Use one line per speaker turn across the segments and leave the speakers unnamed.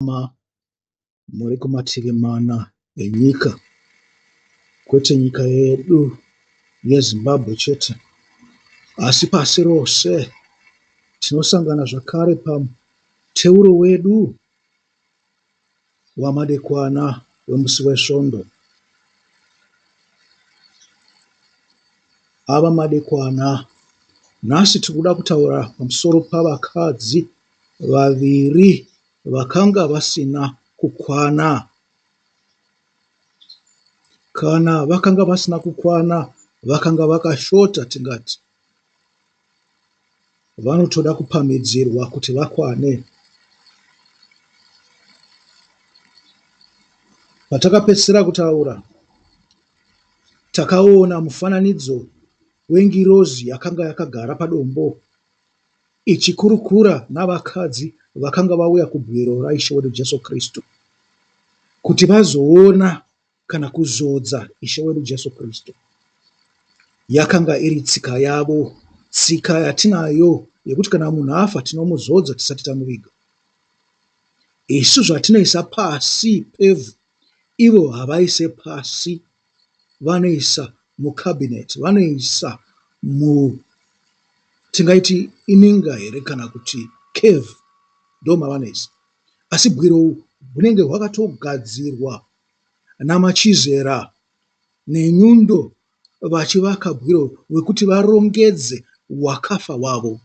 Muri kumativi mana enyika, kwete nyika yedu yeZimbabwe chete asi pasi rose. Tinosangana zvakare pamuteuro wedu wamadekwana wemusi weSvondo. Ava madekwana, nhasi tiri kuda kutaura pamusoro pavakadzi vaviri vakanga vasina kukwana. Kana vakanga vasina kukwana, vakanga vakashota tingati. Vanotoda kupamhidzirwa kuti vakwane. Patakapedzisira kutaura, takaona mufananidzo wengirozi yakanga yakagara padombo ichikurukura navakadzi vakanga vauya kubwiro raIshe wedu Jesu Kristu kuti vazoona kana kuzodza Ishe wedu Jesu Kristu. Yakanga iri tsika yavo, tsika yatinayo yekuti kana munhu afa tinomuzodza tisati tamuviga. Isu zvatinoisa pasi pevhu, ivo havaise pasi, vanoisa mucabinet, vanoisa mu tingaiti ininga here kana kuti cave ndomavanoisa. Asi bwiro hunenge hwakatogadzirwa namachizera nenyundo vachivaka bwiro hwekuti varongedze wakafa wavo.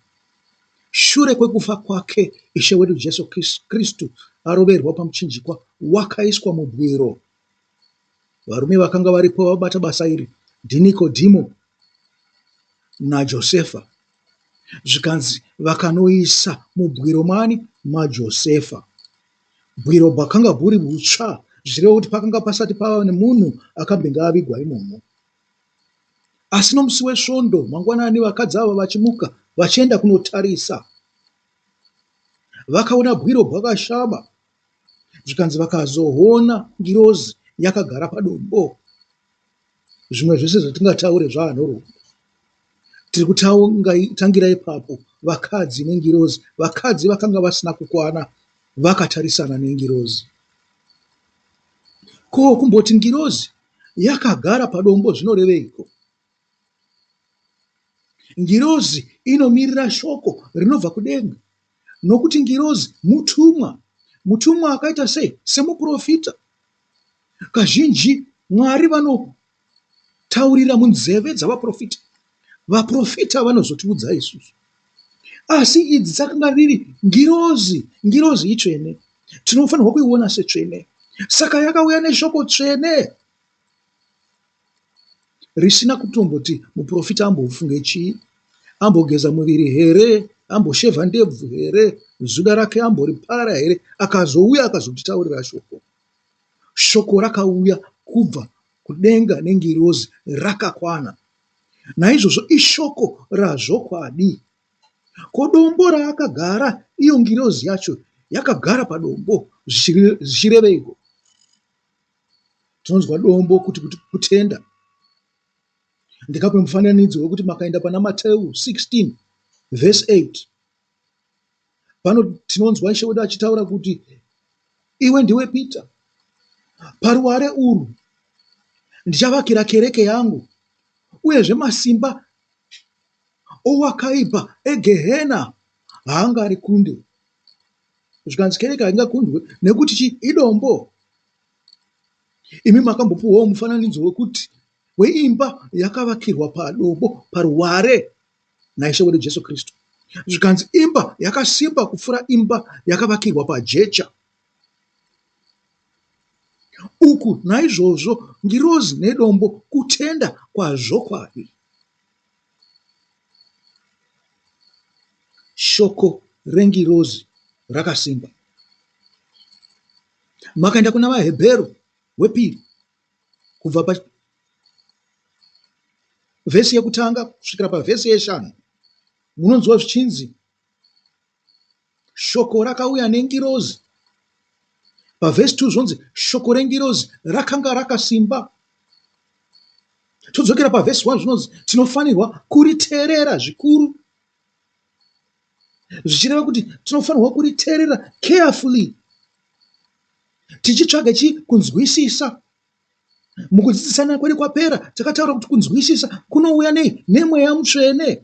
Shure kwekufa kwake Ishe wedu Jesu Kristu aroverwa pamuchinjikwa wakaiswa mubwiro. Varume vakanga varipo vabata basa iri ndiNikodhimo naJosefa. Zvikanzi vakanoisa mubwiro mani? MaJosefa. Bwiro bwakanga bwuri hutsva zvichireva kuti pakanga pasati pava nemunhu akambenge avigwa imomo. Asi nomusi weSvondo mangwanani vakadzi ava vachimuka vachienda kunotarisa vakaona bwiro bwakashama zvikanzi vakazoona ngirozi yakagara padombo. Zvimwe zvese zvatingataure zvaanhoroondo. Tiri kutangira ipapo vakadzi nengirozi. Vakadzi vakanga vasina kukwana vakatarisana nengirozi. Ko kumboti ngirozi yakagara padombo zvinoreveiko? Ngirozi inomirira shoko rinobva kudenga nokuti ngirozi mutumwa. Mutumwa akaita sei? Semuprofita. Kazhinji Mwari vanotaurira munzeve dzavaprofita. Vaprofita vanozotiudza isusu. Asi idzi dzakanga riri ngirozi, ngirozi itsvene. Tinofanirwa kuiona setsvene. Saka yakauya neshoko tsvene risina kutomboti muprofita ambofunge chii, ambogeza muviri here, amboshevha ndebvu here, zuda rake amboripara here, akazouya akazotitaurira shoko. Shoko rakauya kubva kudenga nengirozi rakakwana. Naizvozvo ishoko razvokwadi. Ko dombo raakagara iyo ngirozi yacho yakagara padombo zvichireveiko? Tinonzwa dombo kuti kutenda. Ndikape mufananidzo wekuti makaenda pana Mateu 16 verse 8 Pano tinonzwa Ishe wedu achitaura kuti iwe ndiwe Peter, paruware urwu ndichavakira kereke yangu, uyezve masimba owakaipa egehena haangarikunde. Zvikanzi kereke haingakundwe nekuti chi idombo. Imi makambopuhwawo mufananidzo wekuti weimba yakavakirwa padombo paruware naIshe wedu Jesu Kristu. Zvikanzi imba yakasimba kupfuura imba yakavakirwa pajecha. Uku naizvozvo ngirozi nedombo kutenda kwazvokwadi. Shoko rengirozi rakasimba. Makaenda kuna vaHebheru wepiri kubva pavhesi yekutanga kusvikira pavhesi yeshanu munonzwa zvichinzi shoko rakauya nengirozi. Pavhesi 2 zvonzi shoko rengirozi rakanga rakasimba. Todzokera pavhesi 1 zvinonzi tinofanirwa kuriteerera zvikuru, zvichireva kuti tinofanirwa kuriteerera carefully. Tichitsvaga chii? Kunzwisisa. Mukudzidzisana kwedu kwapera takataura kuti kunzwisisa kunouya nei? Nemweya mutsvene.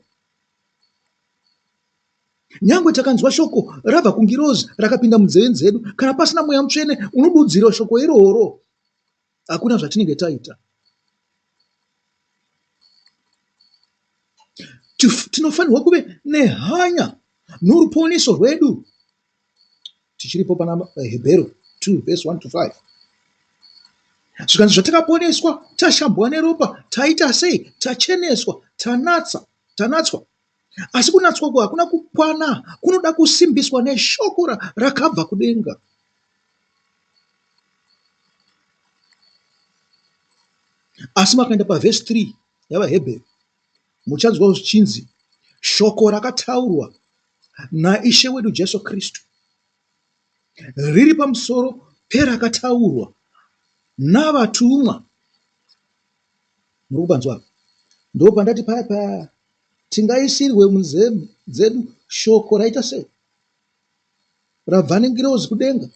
Nyangwe takanzwa shoko rabva kungirozi rakapinda munzeve dzedu, kana pasina mweya mutsvene unodudzira shoko iroro, hakuna zvatinenge taita. Tinofanirwa kuve nehanya noruponeso rwedu. Tichiripo pana Hebheru 2 verse 1 to 5. Zvikanzi zvatakaponeswa tashambwa neropa taita sei? Tacheneswa, tanatsa, tanatswa. Asi kunatswa uku hakuna kukwana, kunoda kusimbiswa neshoko rakabva kudenga. Asi makaenda pavhesi 3 yavaHebheru muchanzwa zvichinzi shoko rakataurwa naIshe wedu Jesu Kristu riri pamusoro perakataurwa navatumwa. Muri kupanzwa apa? Ndopandati paya paya tingaisirwe munzeve dzedu shoko raita sei? Rabva nengirozi kudenga.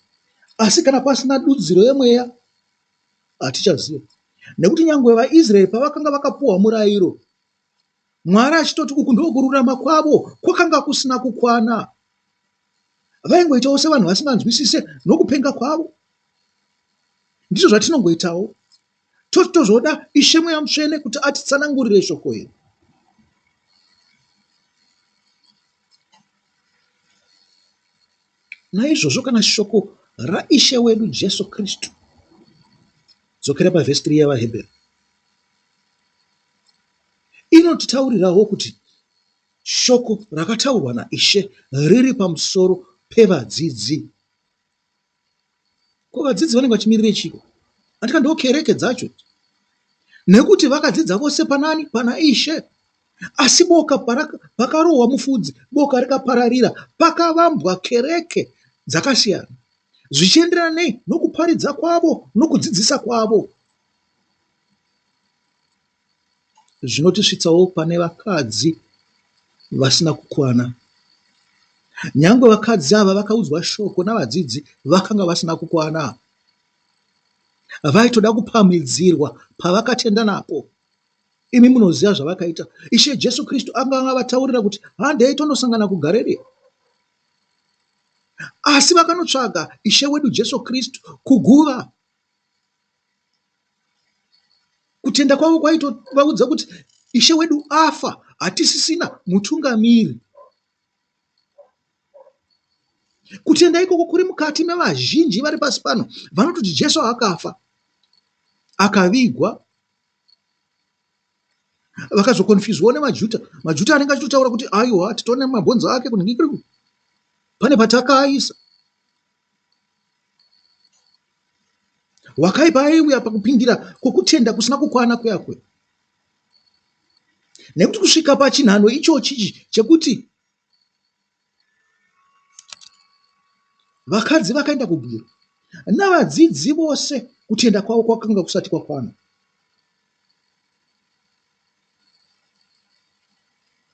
Asi kana pasina dudziro yemweya hatichaziva. Nekuti nyangwe vaIsraeri pavakanga vakapuwa murayiro, Mwari achitoti uku ndokururama kwavo kwakanga kusina kukwana. Vaingoitawo sevanhu vasinganzwisise nokupenga kwavo. Ndizvo zvatinongoitawo. Totozoda Ishe Mweya Mutsvene kuti atitsanangurire shoko iri. Naizvozvo kana shoko raIshe wedu Jesu Kristu, dzokera pavhesi 3 yaVaHebheru, inotitaurirawo kuti shoko rakataurwa naIshe riri pamusoro pevadzidzi. Ko vadzidzi vanenge vachimirire chiiko? Andika ndo kereke dzacho. Nekuti vakadzidza vose panani? Pana Ishe. Asi boka pakarohwa mufudzi, boka rikapararira, pakavambwa kereke dzakasiyana zvichienderana nei? Nokuparidza kwavo nokudzidzisa kwavo. Zvinotisvitsawo pane vakadzi vasina kukwana. Nyangwe vakadzi ava vakaudzwa shoko navadzidzi vakanga vasina kukwana. Vaitoda kupamhidzirwa pavakatenda napo. Imi munoziva zvavakaita. Ishe Jesu Kristu anga avataurira kuti handei tonosangana kuGarirea. Asi vakanotsvaga Ishe wedu Jesu Kristu kuguva. Kutenda kwavo kwaitovaudza kuti Ishe wedu afa, hatisisina mutungamiri. Kutenda ikoko kuri mukati mevazhinji vari pasi pano vanototi Jesu akafa, akavigwa, vakazokonfuzwawo nemaJuta. MaJuta anenge achitotaura kuti aiwa titone mabhonzo ake kunhingikiriku pane patakaaisa. Wakaipa aiuya pakupindira kwokutenda kusina kukwana kuya kuya. Nekuti kusvika pachinhano ichochi chekuti vakadzi vakaenda kubwiro navadzidzi vose kutenda kwavo kwakanga kusati kwakwana.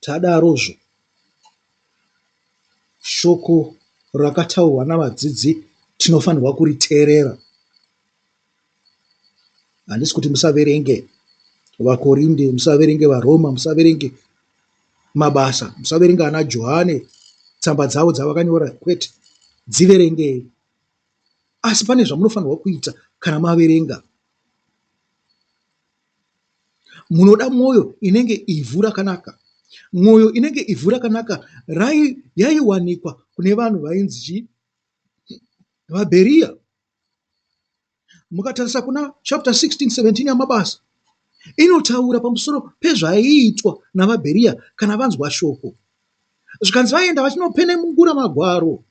Tadarozvo, shoko rakataurwa navadzidzi tinofanirwa kuriteerera. Handisi kuti musaverenge vaKorinde, musaverenge vaRoma, musaverenge mabasa, musaverenge ana Johane, tsamba dzavo dzavakanyora, kwete. Dziverengei. Asi pane zvamunofanirwa kuita kana maverenga. Munoda mwoyo inenge ivhu rakanaka. Mwoyo inenge ivhu rakanaka yaiwanikwa kune vanhu vainzi chii? VaBheriya. Mukatarisa kuna chapter 16 17 yaMabasa inotaura pamusoro pezvaiitwa navaBheriya kana vanzwa shoko. Zvikanzi vaienda vachinopenengura magwaro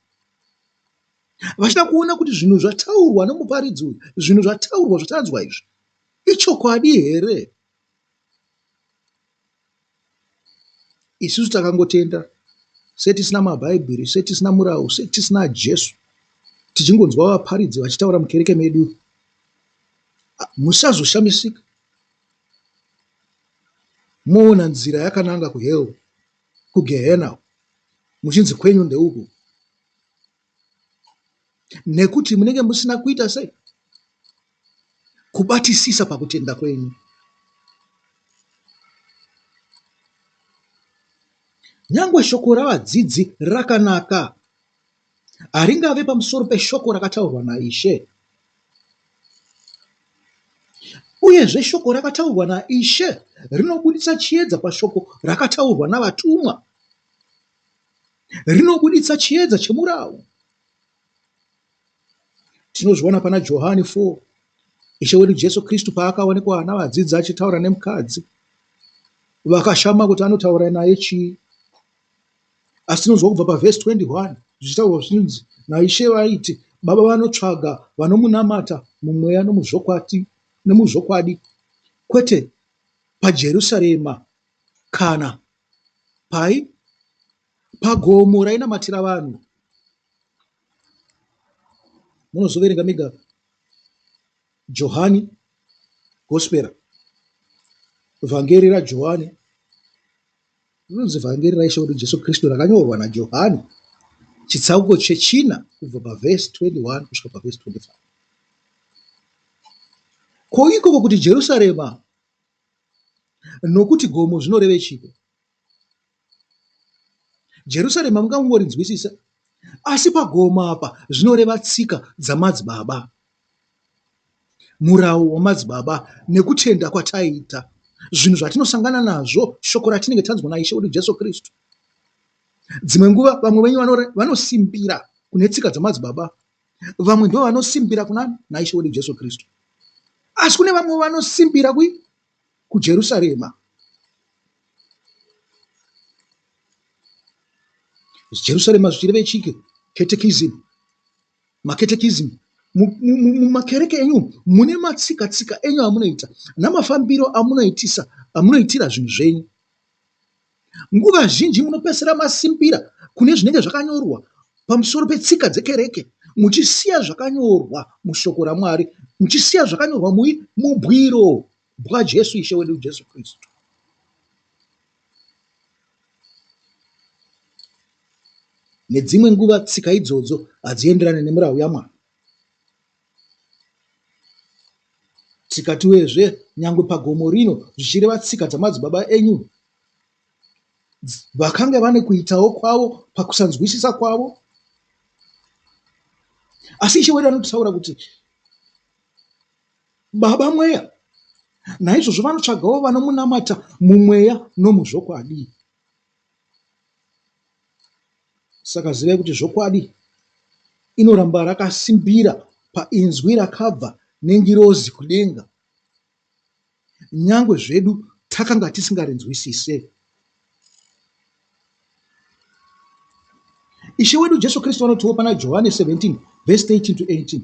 vachida kuona kuti zvinhu zvataurwa nomuparidzi uyu, zvinhu zvataurwa zvatanzwa izvi Ichokwadi here? Isusu takangotenda setisina mabhaibheri, setisina murau, setisina Jesu, tichingonzwa vaparidzi vachitaura mukereke medu. Musazoshamisika moona nzira yakananga kuhell, kugehena, muchinzi kwenyu ndeuku. Nekuti munenge musina kuita sei? Kubatisisa pakutenda kwenyu. Nyangwe shoko ravadzidzi rakanaka, haringave pamusoro peshoko rakataurwa naIshe. Uyezve shoko rakataurwa naIshe rinobuditsa chiedza pashoko rakataurwa navatumwa. Rinobuditsa chiedza chemurawu. Tinozviona pana Johani 4 Ishe wedu Jesu Kristu paakaonekwa navadzidzi achitaura nemukadzi, vakashama kuti anotaura naye chii. Asi tinonzwa kubva pavhesi 21 zvichitaurwa zvinzi naIshe vaiti, Baba vanotsvaga vanomunamata mumweya nomuzvokwadi, nomuzvokwadi, kwete paJerusarema kana pai pagomo rainamatira vanhu. Munozoverenga mega Johani Gospera, Vhangeri raJohani, rinonzi Vhangeri raIshe wedu Jesu Kristu rakanyorwa naJohani, chitsauko chechina kubva pavhesi 21 kusvika pavhesi 25. Ko ikoko kuti Jerusarema nokuti gomo zvinoreve chiiko? Jerusarema mungangorinzwisisa, asi pagomo apa zvinoreva tsika dzamadzibaba, murawo wamadzibaba nekutenda kwataiita, zvinhu zvatinosangana nazvo, shoko ratinenge tanzwa naIshe wedu Jesu Kristu. Dzimwe nguva vamwe venyu vanosimbira kune tsika dzamadzibaba, vamwe ndivo vanosimbira kuna naIshe wedu Jesu Kristu, asi kune vamwe vanosimbira kui kuJerusarema. Jerusarema zvichireve chike catechism macatekism mumakereke enyu mune matsika tsika enyu amunoita namafambiro amunoitisa amunoitira zvinhu zvenyu. Nguva zhinji munopedzisira masimbira kune zvinenge zvakanyorwa pamusoro petsika dzekereke muchisiya zvakanyorwa mushoko raMwari, muchisiya zvakanyorwa mui mubwiro bwaJesu Ishe wedu Jesu Kristu. Nedzimwe nguva tsika idzodzo hadzienderane nemurau yaMwari. Tikatiwezve, nyangwe pagomo rino, zvichireva tsika dzamadzibaba enyu, vakange vane kuitawo kwavo pakusanzwisisa kwavo. Asi Ishe wedu anotaura kuti Baba Mweya, naizvozvo vanotsvagawo vanomunamata mumweya nomuzvokwadi. Saka zivai kuti zvokwadi inoramba rakasimbira painzwi rakabva nengirozi kudenga, nyangwe zvedu takanga tisingarinzwisise. Ishe wedu Jesu Kristu vanotiwo pana Johane 17 vhesi 13 to 18,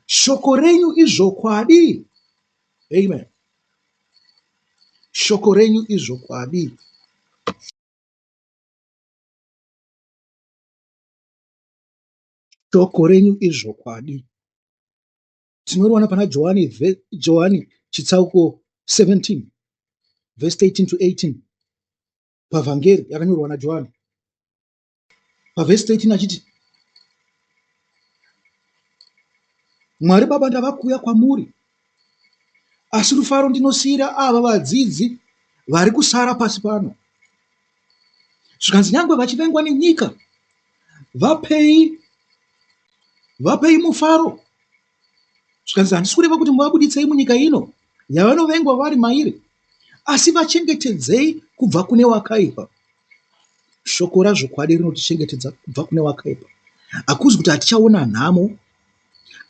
shoko renyu izvokwadi. Amen. Shoko renyu izvokwadi. Shoko renyu izvokwadi. Tinoriwana pana Johani, Johani chitsauko 17 vhesi 13 to 18 pavhangeri yakanyorwa naJohani. Pavhesi 13 achiti, Mwari Baba ndava kuuya kwamuri, asi rufaro ndinosiira ava vadzidzi vari kusara pasi pano. Zvikanzi nyangwe vachivengwa nenyika, vapei vapei mufaro. Zvikanzi handisi kureva kuti muvabuditsei munyika ino yavanovengwa vari mairi, asi vachengetedzei kubva kune wakaipa. Shoko razvokwadi rinotichengetedza kubva kune wakaipa. Hakuzi kuti hatichaona nhamo,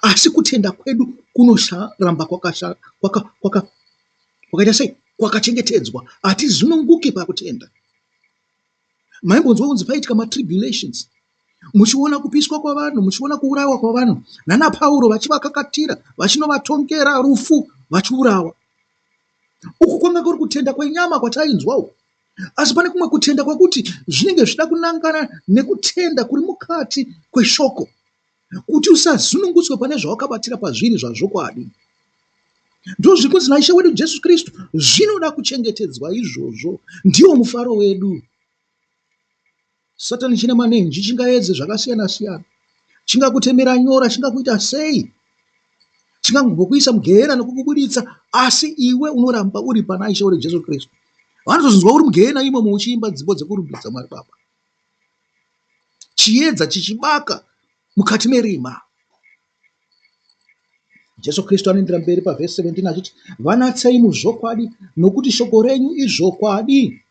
asi kutenda kwedu kunoramba kwakaita sei? Kwakachengetedzwa. Hatizununguki pakutenda. Maimbonzwa kunzi paitika matribulations, muchiona kupiswa kwavanhu, muchiona kuurayiwa kwavanhu, nana Pauro vachivakakatira, vachinovatongera rufu, vachiurawa. Uku kwanga kuri kutenda kwenyama kwatainzwa uku. Asi pane kumwe kutenda kwekuti zvinenge zvichida kunangana nekutenda kuri mukati kweshoko kuti usazunungutswe pane zvawakabatira pazviri zvazvokwadi. Ndozviri kunzi naIshe wedu Jesu Kristu zvinoda kuchengetedzwa izvozvo. Ndiwo mufaro wedu. Satani chine manenji chingaedze zvakasiyana siyana. Chingakutemera nyora, chingakuita sei, chingangokuisa mugehena nokukubuditsa, asi iwe unoramba uri pana Ishe wedu Jesu Kristu. Vanotozonzwa uri mugehena imomo uchiimba dzimbo dzekurumbidza Mwari Baba. Chiedza chichibaka mukati merima. Jesu Kristu anoendera mberi pavhesi 17 achiti, Vanatsei muzvokwadi, nokuti shoko renyu izvokwadi.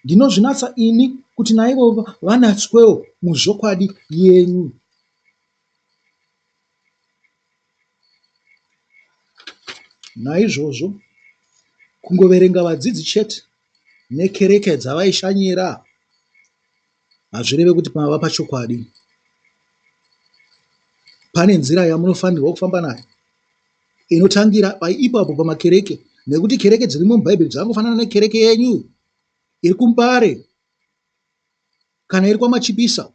Ndinozvinatsa ini kuti naivo vanatswewo muzvokwadi yenyu. Naizvozvo, kungoverenga vadzidzi chete nekereke dzavaishanyira hazvireve kuti mava pachokwadi. Pane nzira yamunofanirwa kufamba nayo inotangira ipapo pamakereke nekuti kereke dzirimo mubhaibheri dzakangofanana nekereke yenyu iri kuMbare kana iri kwaMachipisa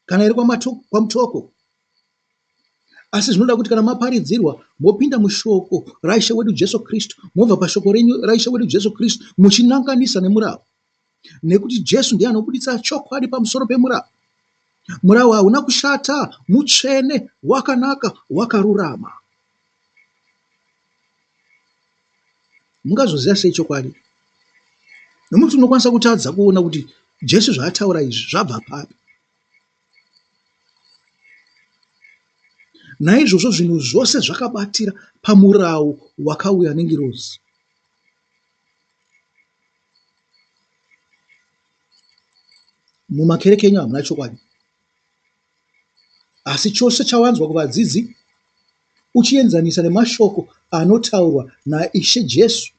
kana iri kwaMutoko. Asi zvinoda kuti kana maparidzirwa mopinda mushoko raIshe wedu Jesu Kristu, mobva pashoko renyu raIshe wedu Jesu Kristu muchinanganisa nemurau. Nekuti Jesu ndiye anobuditsa chokwadi pamusoro pemurau. Murau hauna kushata, mutsvene, wakanaka, wakarurama. Mungazoziva sei chokwadi? Nokuti unokwanisa kutadza kuona kuti Jesu zvaataura izvi zvabva papi. Naizvozvo zvinhu zvose zvakabatira pamurau wakauya nengirozi. Mumakereke enyu hamuna chokwadi. Asi chose chawanzwa kuvadzidzi uchienzanisa nemashoko anotaurwa naIshe Jesu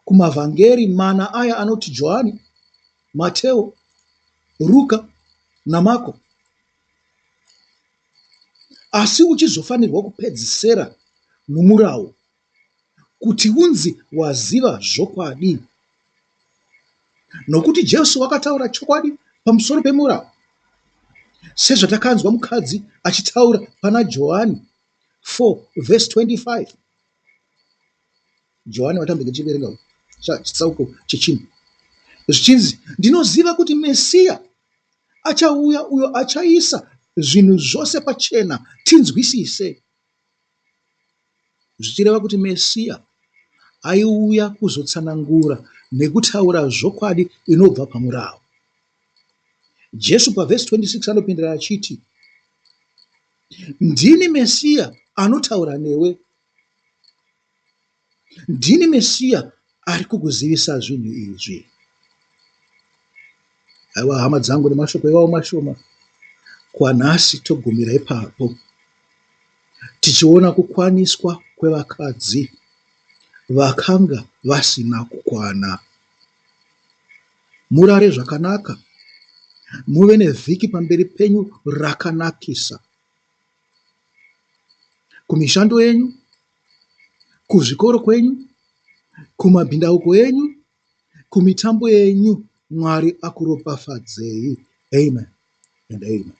kumavhangeri mana aya anoti Johani, Mateo, Ruka naMako. Asi uchizofanirwa kupedzesera nomurawo kuti unzi waziva zvokwadi. Nokuti Jesu wakataura chokwadi pamusoro pemurau, sezvatakanzwa mukadzi achitaura pana Johani 4 vhesi 25. Johani watambenge tichiverenga chitsauko chechina zvichinzi, ndinoziva kuti Mesiya achauya uyo achaisa zvinhu zvose pachena tinzwisise. Zvichireva kuti Mesiya aiuya kuzotsanangura nekutaura zvokwadi inobva pamurawo. Jesu pavhesi 26 anopindura achiti, Ndini Mesiya anotaura newe. Ndini Mesiya ari kukuzivisa zvinhu izvi. Aiwa hama dzangu nemashoko iwawo mashoma kwanhasi togumira ipapo tichiona kukwaniswa kwevakadzi vakanga vasina kukwana. Murare zvakanaka, muve nevhiki pamberi penyu rakanakisa. Kumishando yenyu, kuzvikoro kwenyu, kumabhindauko enyu, kumitambo yenyu, Mwari akuropafadzei. Amen and amen.